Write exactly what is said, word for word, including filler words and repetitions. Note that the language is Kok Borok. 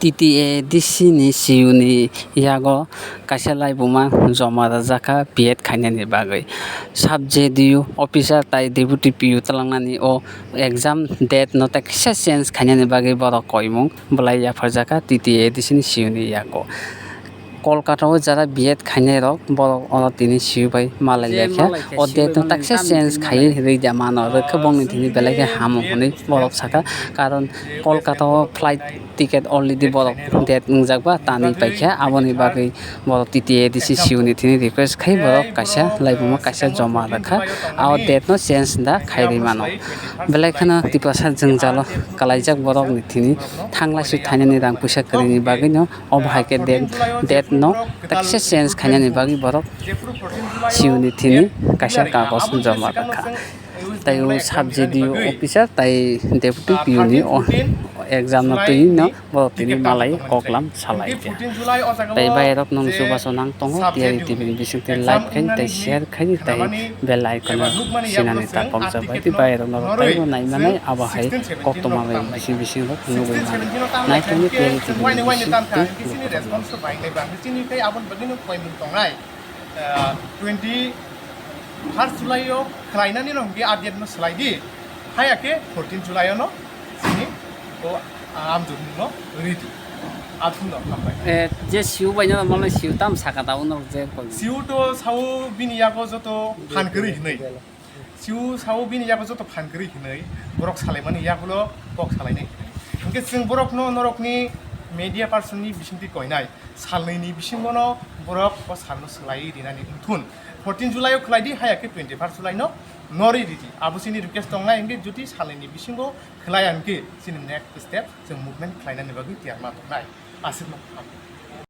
T T A D C ni C E O ni yago kaisa laibuma joma rwjakha B Ed khainani bagwi. Sub J D O officer tai deputy P O twlangnani o exam date no tai kisa change khainani bagwi borok koimung bwlai yapharjakha T T A D C ni C E O ni yago. Kolkata o jara B Ed khainai rok borok oro tini C E O bai malai ya khe o date no taksa change khai rwi da mano rwkhe bongni tini belai khe hamo hwnwi borok saka, karon Kolkata o flight ticket already borok date wngjak ba tanwi paikha, aboni bagwi borok T T A D C C E O ni tini request khai borok kaisa laibuma kaisa joma rwkha, o date no change da khai rwi mano. Belai kheno Tiprasa jwngjalo kwlaijak borok ni tini thanglaisu thainani rang puisa kwrwini bagwi no obo hai khe date, date no taksa change khainani bagwi borok C E O ni tini kaisa kagoj joma rwkha. Tai o sub J D O officer tai deputy P O ni o exam no twi no borok tini malai koklam salai kha. Tai bayarok nung chubachu nang tongo, T R E T V ni bisingtwi like khai tai share khai tai bell icon no sinani ta pokjak bai tei bayarok norok taibo nai manai abo hai koktwma bai bising bising rok nugwi mano. Nai tongdi T R E T V ni bisingtwi. Twenty first July o khlainani no hwnkhe update no swlai di, haya khe fourteen July o no chini o, ah, amjokmung no ridi. Absung no hambai. Eh, je C E O bai no mano C E O tam saka ta uno je koi. C E O to sao bini yago joto phan kwrwi hinwi. C E O sao bini yago joto phan kwrwi hinwi borok salaimani yagulo kok salainai hinwi. Hwnkhe chwng borokno norokni media person ni bisingtwi koinai. Salnwini bisingono borok o salno swlaiwi rinani wngthun. Fourteen July o khlai di, haya khe twenty first July no norwi ridi. Abo chini request tongnai, hwnkhe jodi salnwini bisingo khlai ya hwnkhe chini next step chwng movement khlainani bagwi tiyar ma tongnai. Aswkno hambai.